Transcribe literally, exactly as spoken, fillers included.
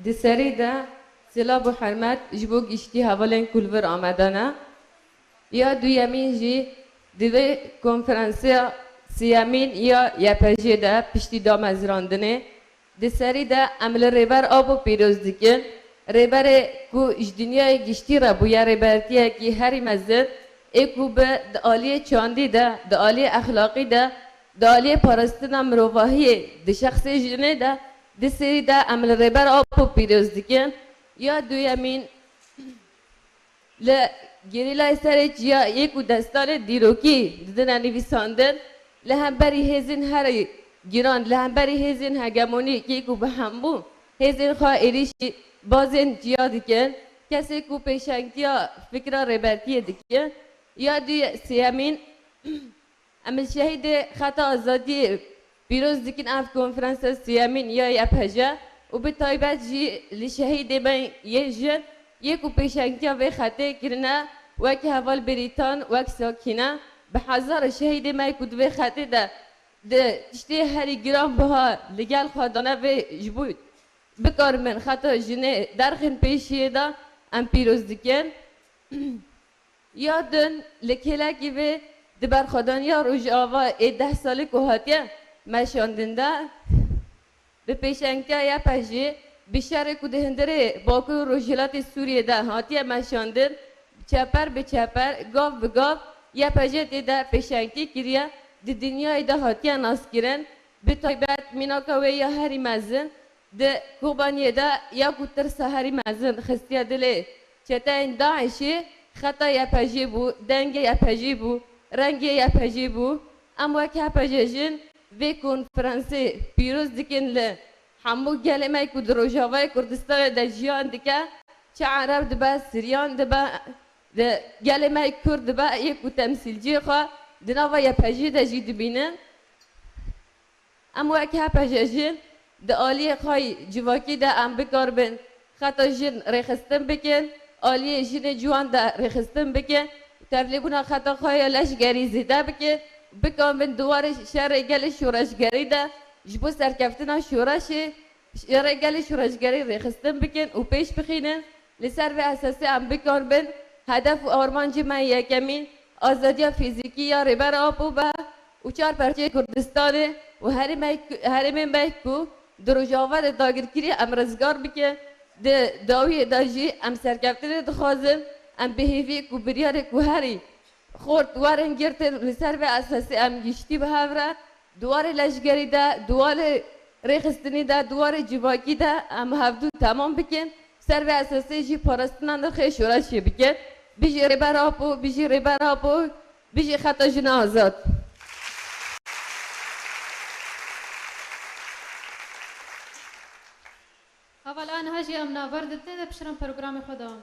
Di serî de silav û hurmet ji bo giştî hevalên ku li vir amade ne. Ya duyemîn jî di vê konferansiya siyemîn ya Y P J de piştî damezrandinê, di serî de em li Rêber Apo pîroz dikin. Rêberê ku ji dinyayê giştî re bûye rêbertiyekî herî mezin, ê ku bi di aliyê çandî de, di aliyê exlaqî de, di aliyê parastina mirovahiyê, di şexsê jinê de, di serî de em li Rêber Apo pîroz dikin. Ya duyemîn, li gerîlayê serê çiya yê ku destanê dîrokî didine nivîsandin, li hemberî hêzên herî giran, li hemberî hêzên hegemonî yê ku bi hemû hêzên xwe êrîşî bazên çiya dikin, kesê ku pêşengtiya fikra rêbertiyê dikin. Ya du sêyemîn, Em li şehîdê Xeta Azadiyê pîroz dikin ev konferansa siyemîn ya Y P J û bi taybet jî li şehîdê me yê jin yê ku pêşengtiya vê xetê kirine, wek heval Bêrîtan, wek Sakîne, bi hezara şehîdê me ku di vê xetê de di tiştê herî giranbiha li gel xwe dane vê ji bo bikaribin xeta jinê derxin pêşiyê de em pîroz dikin. Ya din li kêlekî vê di berxwedaniya Rojava ê deh salî ku hatiye meşandin de, bi pêşengtiya Y P J bi şerê ku di hundirê Bakur û Rojhilatê Sûriyê de hatiye meşandin, çeper bi çeper, gav bi gav Y P J tê de pêşengtî kiriye, di dinyayê de hatiye naskirin, bi taybet mînaka wê ya herî mezin, Di Kobaniyê de ya ku tirsa herî mezin xistiye dilê çeteyên DAIŞ'ê, xeta Y P J bû, dengê Y P J bû, rengê Y P J bû. Em wek Y P J jin vê konferansê pîroz dikin li hemû gelê me ku di Rojavayê Kurdistanê de jiyan dike, çi Ereb dibe, Siryan dibe, di gelê me Kurd dibe, yê ku temsîlciyê xwe di nava Y P J de jî dibînin. Em wek H P J jin di aliyê xwe yî civakî de em bikaribin xeta jin rêxistin bikin, aliyê jinê ciwan de rêxistin bikin, tevlîbûna xeta xwe ya leşgerî zêde bikin, bikaribin di warê şerê gelê şoreşgerî de ji bo serkeftina şoreşê, şerê gelê şoreşgerî rêxistin bikin û pêş bixînin. Li ser vê esasê em bikaribin hedef û armancê me yekemîn azadiya fîzîkî ya Rêber Apo be û çar perçeyê Kurdistanê û herêmek-, herêmên me ku di Rojava de dagirkirî em rizgar bikin. Di dawiyê de jî em serkeftinê dixwazin, em bi hêviyê ku biryarê ku herî xurt werin girtin, li ser vê esasê em giştî bi hev re di warê leşgerî de, di warê rêxistinî de, di warê civakî de em hevdû temam bikin. Ser vê esasê jî parastina nirxê şoreşê bikin. Bijî Rêber Apo, bijî Rêber Apo, bijî Xeta Jina Azad. Heval, aniha jî em navber ditin, pişirin programê xwe dewam.